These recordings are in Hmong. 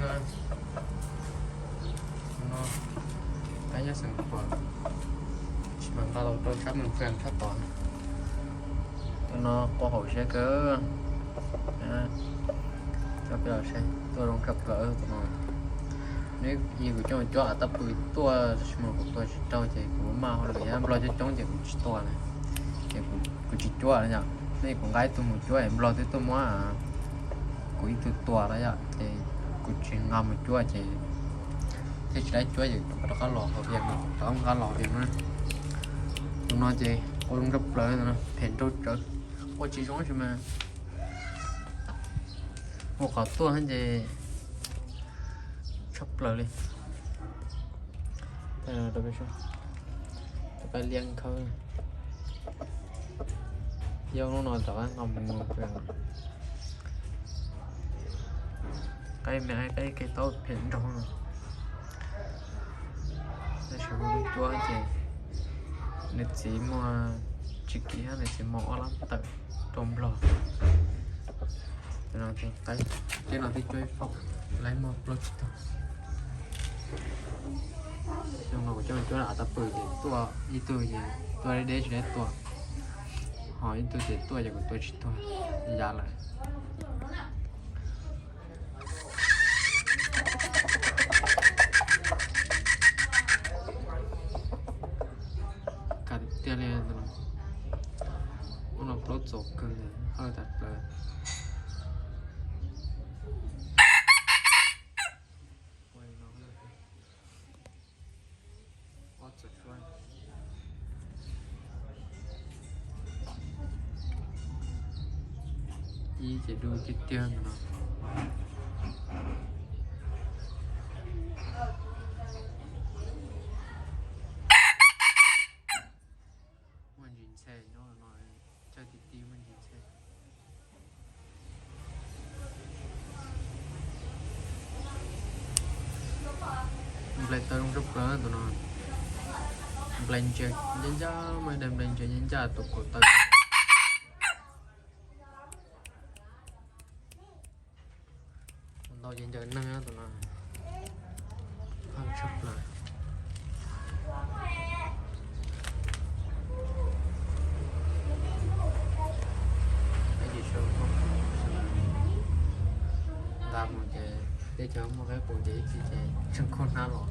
No, qaib nyob xeem Phuam, tsis mas nqa los rau sab Moos Fees sab tod. Tus no qua hauv siab kawg. Coj peb los saib, tuaj zoo tshaj plaws tus no. Neb ib kuv coj mus cuab av tab pw tuaj, tab sis mas kuv tua tsis raug ces kuv maj hauj lwm thiab nplog coob coob ces kuv tsis tua na, ces kuv tsis cuab na yom. Nej kuv nqa ib tug mus cuab es nplog twb tuaj muab kuv ib tug tua na yom, ces kuv tsis nqa mus cuab ces thiaj tsis laib cuab ces kuv rov qab los hauv Vias no, rov qab los Vias no. Tus no ces qua zoo tshaj plaws, phem nraug tsawv, qua tsis zoo tab sis mas ua qhov tuaj ces tshaj plaws li. Rov qab liab khawb, yog lub no rov qab nqa mus, qaib me qaib kev taub phem nraug no. Tab sis ua cuab ces nws txiv muaj tsis kiv thiab, nws txiv muaj ob lab tawm rau nplog. Tej no twb cuab ib faus, laib muaj plaub tsib tug. Xyoo no kuv coj cuab av tab pw ces tuaj ib tug ces tuaj deb deb tsis deb tua, ho ib tug ces tuaj ces kuv tua tsis tuag, ya lawm. Kav tiag li, ua no plaub txaus kawg, hawj tas plaws. Ib ces dub tiag tiag no. Muaj ntsis ntxhe nyob no, chaw ti ti muaj ntsis ntxhe. Nplaig taw zoo tshaj plaws tus no. Nplaig ntsia ncaj ncaj, muaj ib daim nplaig ntsia ncaj ncaj tus kaum taw. Ntau ces ncaws neeg tus no. Tshaj plaws. Nqa mus ces teb chaws muaj qaib qus ces ib txhis ces tseem khuj hnab los.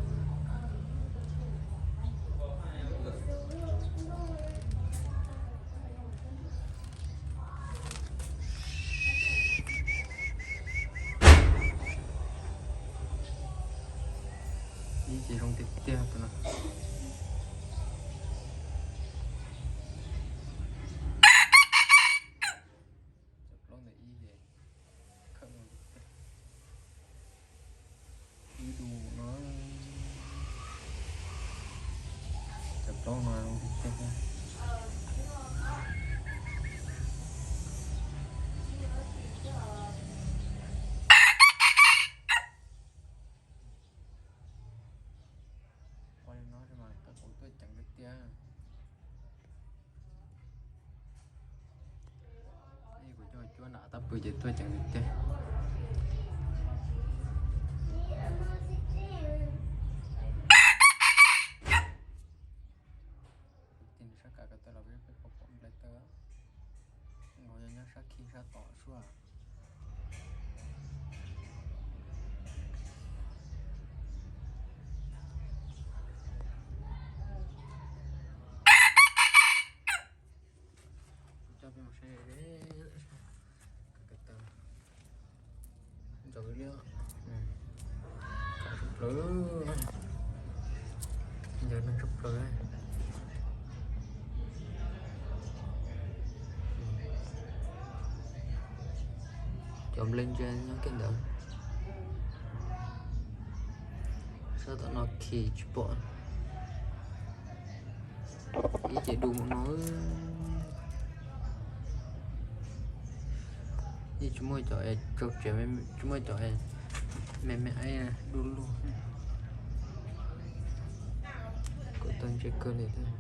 Ib ces zoo tiag tiag tus no. Cov plaub ntawm ib ces khawm zoo tiag tiag. Ib du no, cov plaub no zoo tiag tiag. Ua li no mas qaib qus tuaj ceev tiag tiag. Ib kuv coj cuab nram tab pw ces tuaj ceev tiag tiag. Tig sab kav ko taw los peb pom pom nplaig taw, nkaus nyob sab khi sab tom suab. Coj peb mus saib kav ko taw. Ntxaws li, kav tshaj plaws, ntxaws neeg tshaj plaws. Cov nplaig ntsia nyob kiag ntawd, sab tom no khi tsis pom. Ib ces du mus no, ib tsis muaj cov es tsau tsev, tsis muaj cov es me me aib du lug. Kuv tau ntse kawg li thiab.